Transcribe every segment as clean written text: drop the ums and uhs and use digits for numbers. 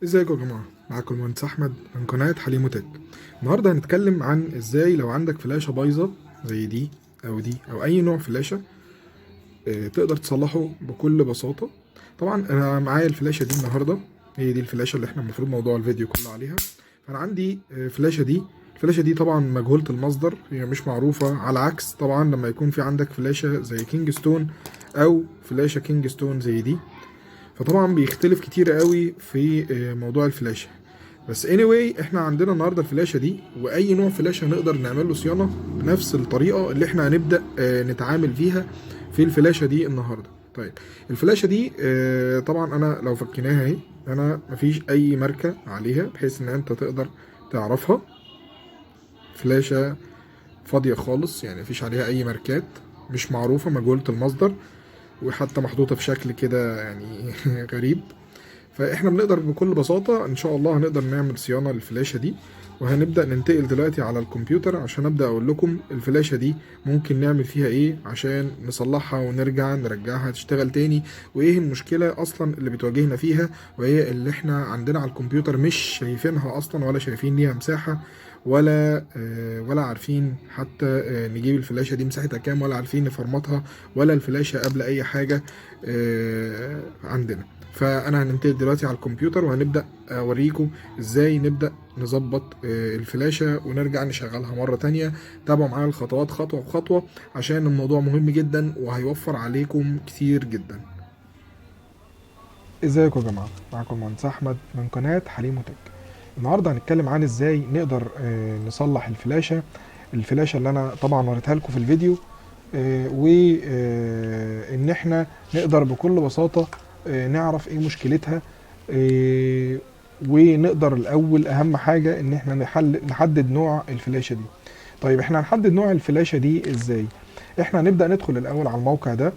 ازيكم يا جماعة؟ معاكم المهندس احمد من قناة حليمو تك. النهارده هنتكلم عن ازاي لو عندك فلاشه بايظة زي دي او دي او اي نوع فلاشه تقدر تصلحه بكل بساطة. طبعا انا معايا الفلاشه دي النهارده، هي دي الفلاشه اللي احنا المفروض موضوع الفيديو كله عليها. فانا عندي فلاشه دي، الفلاشه دي طبعا مجهولة المصدر، هي مش معروفة، على عكس طبعا لما يكون في عندك فلاشه زي كينجستون او فلاشه كينجستون زي دي، فطبعا بيختلف كتير قوي في موضوع الفلاشه. بس anyway احنا عندنا النهارده الفلاشه دي، واي نوع فلاشه نقدر نعمل له صيانة بنفس الطريقة اللي احنا هنبدا نتعامل فيها في الفلاشه دي النهارده. طيب الفلاشه دي طبعا انا لو فكيناها اهي، انا مفيش اي ماركة عليها بحيث ان انت تقدر تعرفها، فلاشه فاضية خالص، يعني مفيش عليها اي ماركات، مش معروفة، مجهولة المصدر، وحتى محطوطة في شكل كده يعني غريب. فاحنا بنقدر بكل بساطة ان شاء الله هنقدر نعمل صيانة للفلاشة دي، وهنبدأ ننتقل دلوقتي على الكمبيوتر عشان ابدأ اقول لكم الفلاشة دي ممكن نعمل فيها ايه عشان نصلحها ونرجع نرجعها تشتغل تاني، وايه المشكلة اصلا اللي بتواجهنا فيها، وهي اللي احنا عندنا على الكمبيوتر مش شايفينها اصلا، ولا شايفين ليها مساحة، ولا عارفين حتى نجيب الفلاشة دي مساحتها كام، ولا عارفين نفرمطها، ولا الفلاشة قبل اي حاجة عندنا. فانا هننتقل دلوقتي على الكمبيوتر وهنبدأ اوريكم ازاي نبدأ نظبط الفلاشة ونرجع نشغلها مرة تانية. تابعوا معايا الخطوات خطوة بخطوة عشان الموضوع مهم جدا وهيوفر عليكم كتير جدا. ازيكم يا جماعة؟ معاكم المهندس احمد من قناة حليمو تك. النهارده هنتكلم عن ازاي نقدر نصلح الفلاشة اللي انا طبعا وريتها لكم في الفيديو، وان احنا نقدر بكل بساطة نعرف ايه مشكلتها، ونقدر الاول اهم حاجة ان احنا نحدد نوع الفلاشة دي. طيب احنا هنحدد نوع الفلاشة دي ازاي؟ احنا هنبدأ ندخل الاول على الموقع ده،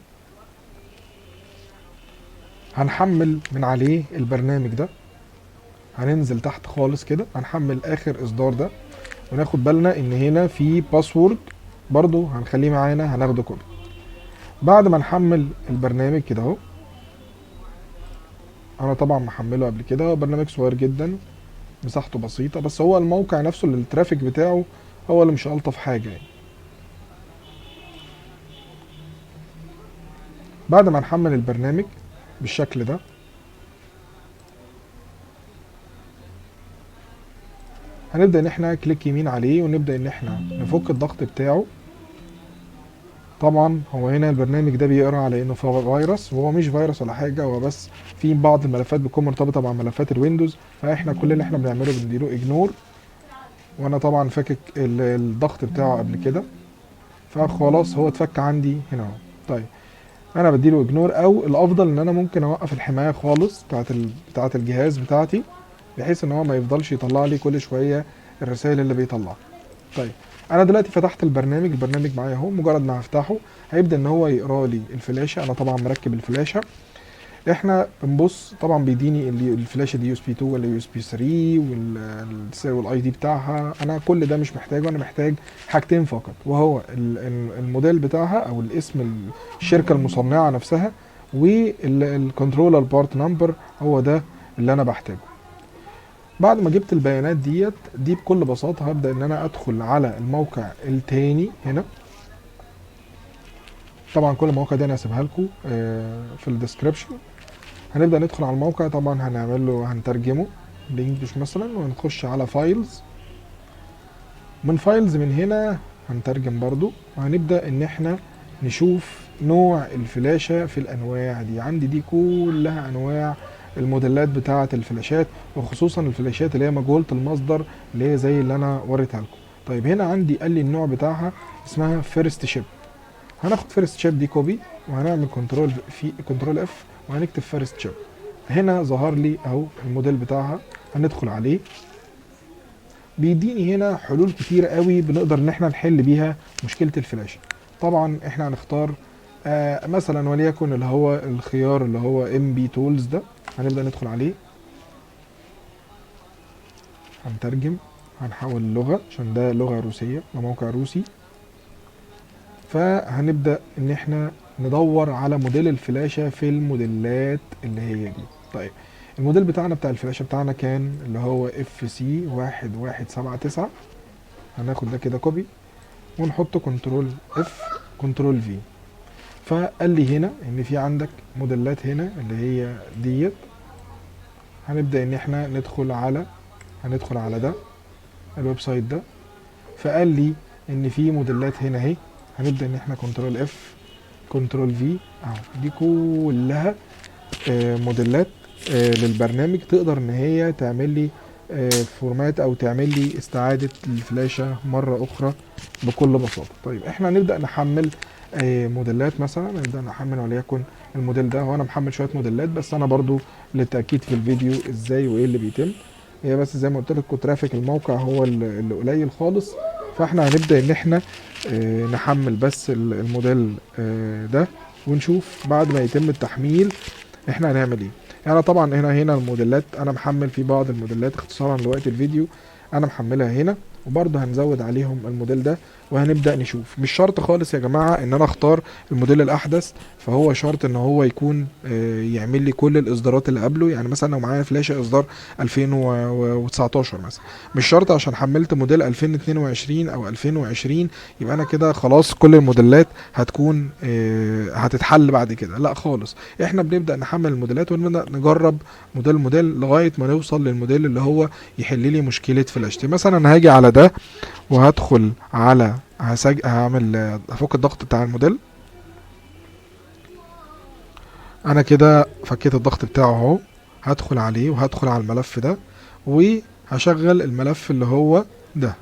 هنحمل من عليه البرنامج ده، هننزل تحت خالص كده هنحمل اخر اصدار ده، وناخد بالنا ان هنا في password برضو هنخليه معانا، هناخده copy. بعد ما نحمل البرنامج كده اهو، انا طبعا محمله قبل كده، هو برنامج صغير جدا مساحته بسيطة، بس هو الموقع نفسه اللي ال traffic بتاعه هو اللي مش الطف حاجة يعني. بعد ما نحمل البرنامج بالشكل ده، هنبدأ ان احنا click يمين عليه ونبدأ ان احنا نفك الضغط بتاعه. طبعا هو هنا البرنامج ده بيقرا على انه فيروس، وهو مش فيروس ولا حاجة، هو بس في بعض الملفات بتكون مرتبطة مع ملفات الويندوز، فاحنا كل اللي احنا بنعمله بنديله ignore. وانا طبعا فاكك الضغط بتاعه قبل كده، فخلاص هو اتفك عندي هنا اهو. طيب انا بديله ignore، او الافضل ان انا ممكن اوقف الحماية خالص بتاعت الجهاز بتاعتي، بحيث ان هو ما يفضلش يطلع لي كل شوية الرسائل اللي بيطلعها. طيب انا دلوقتي فتحت البرنامج، البرنامج معايا اهو، مجرد ما هفتحه هيبدا ان هو يقرا لي الفلاشه. انا طبعا مركب الفلاشه، احنا بنبص طبعا بيديني الفلاشه دي USB 2 ولا USB 3 وال ID بتاعها. انا كل ده مش محتاجه، انا محتاج حاجتين فقط، وهو الموديل بتاعها او الاسم الشركة المصنعة نفسها، وال controller part number، هو ده اللي انا بحتاجه. بعد ما جبت البيانات دي بكل بساطة هبدأ ان انا ادخل على الموقع التاني هنا. طبعا كل المواقع دي انا هسيبها لكم في ال description. هنبدأ ندخل على الموقع، طبعا هنترجمه بال English مثلا، وهنخش على files، من files من هنا هنترجم برضو، وهنبدأ ان احنا نشوف نوع الفلاشة في الانواع دي. عندي دي كلها انواع الموديلات بتاعة الفلاشات، وخصوصا الفلاشات اللي هي مجهولة المصدر اللي هي زي اللي انا وريتها لكم. طيب هنا عندي قال لي النوع بتاعها اسمها First Chip، هناخد First Chip دي copy وهنعمل control في control F وهنكتب First Chip. هنا ظهر لي اهو الموديل بتاعها، هندخل عليه، بيديني هنا حلول كتير قوي بنقدر ان احنا نحل بيها مشكلة الفلاشة. طبعا احنا هنختار مثلا وليكن اللي هو الخيار اللي هو MB Tools ده، هنبدأ ندخل عليه، هنترجم، هنحول اللغة عشان ده لغة روسية، ده موقع روسي. فهنبدأ ان احنا ندور على موديل الفلاشة في الموديلات اللي هي دي. طيب الموديل بتاعنا بتاع الفلاشة بتاعنا كان اللي هو FC 1179. هناخد ده كده copy ونحط control F control V. فقال لي هنا ان في عندك موديلات هنا اللي هي ديت. هنبدأ ان احنا هندخل على ده ال website ده. فقال لي ان في موديلات هنا اهي. هنبدأ ان احنا control F control V اهو، دي كلها موديلات للبرنامج تقدر ان هي تعمل لي format او تعمل لي استعادة الفلاشة مرة اخرى بكل بساطة. طيب احنا هنبدأ نحمل موديلات، مثلا نبدأ نحمل وليكن الموديل ده. هو انا محمل شوية موديلات بس انا برضو للتأكيد في الفيديو ازاي وايه اللي بيتم. هي بس زي ما قلت لكم traffic الموقع هو اللي قليل خالص، فاحنا هنبدأ ان احنا نحمل بس الموديل ده ونشوف بعد ما يتم التحميل احنا هنعمل ايه. انا طبعا هنا الموديلات انا محمل في بعض الموديلات اختصارا لوقت الفيديو انا محملها هنا، وبرضه هنزود عليهم الموديل ده وهنبدأ نشوف. مش شرط خالص يا جماعة ان انا اختار الموديل الاحدث، فهو شرط ان هو يكون يعمل لي كل الاصدارات اللي قبله. يعني مثلا لو معايا فلاشة اصدار 2019 مثلا، مش شرط عشان حملت موديل 2022 او 2020 يبقى انا كده خلاص كل الموديلات هتكون هتتحل بعد كده، لا خالص. احنا بنبدأ نحمل الموديلات ونبدأ نجرب موديل موديل لغاية ما نوصل للموديل اللي هو يحل لي مشكلة فلاشتي. مثلا انا هاجي على ده وهدخل على هعمل هفك الضغط بتاع الموديل. انا كده فكيت الضغط بتاعه اهو، هدخل عليه وهدخل على الملف ده وهشغل الملف اللي هو ده.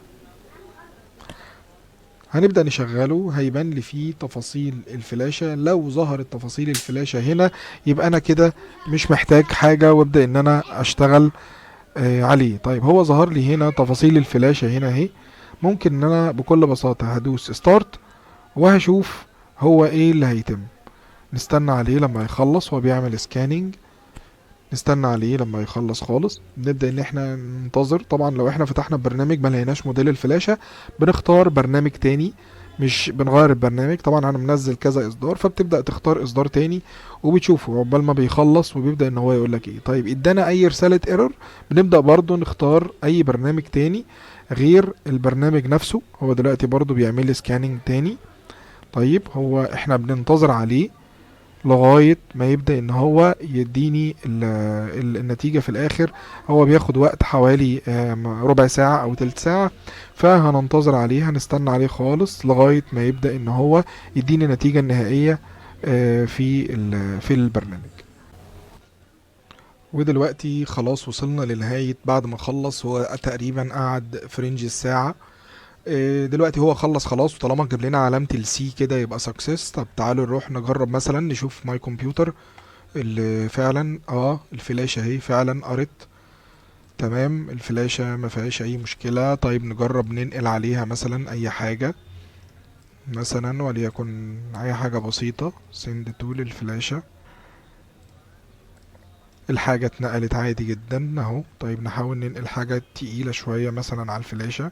هنبدأ نشغله، هيبان لي فيه تفاصيل الفلاشة. لو ظهرت تفاصيل الفلاشة هنا يبقى انا كده مش محتاج حاجة وابدأ ان انا اشتغل عليه. طيب هو ظهر لي هنا تفاصيل الفلاشة هنا اهي. ممكن ان انا بكل بساطة هدوس start وهشوف هو ايه اللي هيتم. نستنى عليه لما يخلص، هو بيعمل scanning، نستنى عليه لما يخلص خالص. نبدأ ان احنا ننتظر. طبعا لو احنا فتحنا برنامج ما لقيناش موديل الفلاشة بنختار برنامج تاني، مش بنغير البرنامج. طبعا انا منزل كذا اصدار، فبتبدأ تختار اصدار تاني وبتشوفه عقبال ما بيخلص وبيبدأ ان هو يقول لك ايه. طيب ادانا اي رسالة error بنبدأ برضو نختار اي برنامج تاني غير البرنامج نفسه. هو دلوقتي برضو بيعمل لي scanning تاني. طيب هو احنا بننتظر عليه لغاية ما يبدأ ان هو يديني النتيجة في الاخر. هو بياخد وقت حوالي ربع ساعة او تلت ساعة، فهننتظر عليه، هنستنى عليه خالص لغاية ما يبدأ ان هو يديني النتيجة النهائية في البرنامج. ودلوقتي خلاص وصلنا لنهاية، بعد ما خلص هو تقريبا قعد في range الساعة. دلوقتي هو خلص خلاص، وطالما جاب لنا علامة ال C كده يبقى success. طب تعالوا نروح نجرب مثلا نشوف my computer اللي فعلا الفلاشة اهي فعلا قرت تمام، الفلاشة ما فيهاش اي مشكلة. طيب نجرب ننقل عليها مثلا اي حاجة، مثلا وليكن اي حاجة بسيطة، send to للفلاشة، الحاجة اتنقلت عادي جدا اهو. طيب نحاول ننقل حاجة تقيلة شوية مثلا على الفلاشة.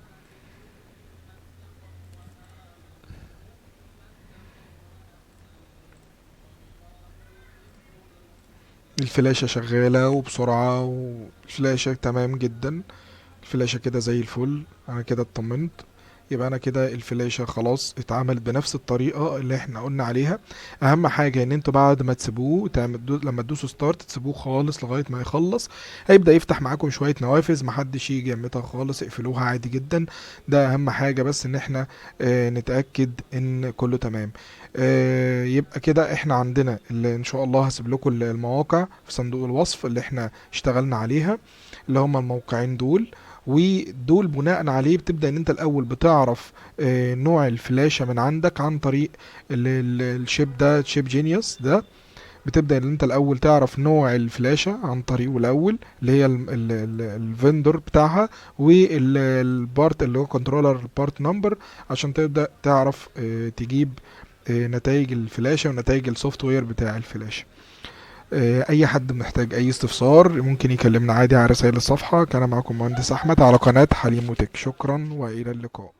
الفلاشة شغالة وبسرعة، والفلاشة تمام جدا، الفلاشة كده زي الفل. انا كده اطمنت، يبقى انا كده الفلاشة خلاص اتعملت بنفس الطريقة اللي احنا قلنا عليها. اهم حاجة ان انتوا بعد ما تسيبوه لما تدوسوا ستارت تسيبوه خالص لغاية ما يخلص. هيبدأ يفتح معاكم شوية نوافذ محدش يجي يمتها خالص، اقفلوها عادي جدا. ده اهم حاجة، بس ان احنا نتأكد ان كله تمام. يبقى كده احنا عندنا اللي ان شاء الله هسيب لكم المواقع في صندوق الوصف اللي احنا اشتغلنا عليها، اللي هما الموقعين دول، ودول بناء عليه بتبدأ ان انت الاول بتعرف نوع الفلاشة من عندك عن طريق ال chip ده، Chip Genius ده. بتبدأ ان انت الاول تعرف نوع الفلاشة عن طريقه الاول، اللي هي ال vendor بتاعها، وال part اللي هو controller part number، عشان تبدأ تعرف تجيب نتائج الفلاشة ونتائج ال software بتاع الفلاشة. اي حد محتاج اي استفسار ممكن يكلمنا عادي على رسائل الصفحة. كان معكم مهندس احمد على قناة حليمو تك. شكرا والى اللقاء.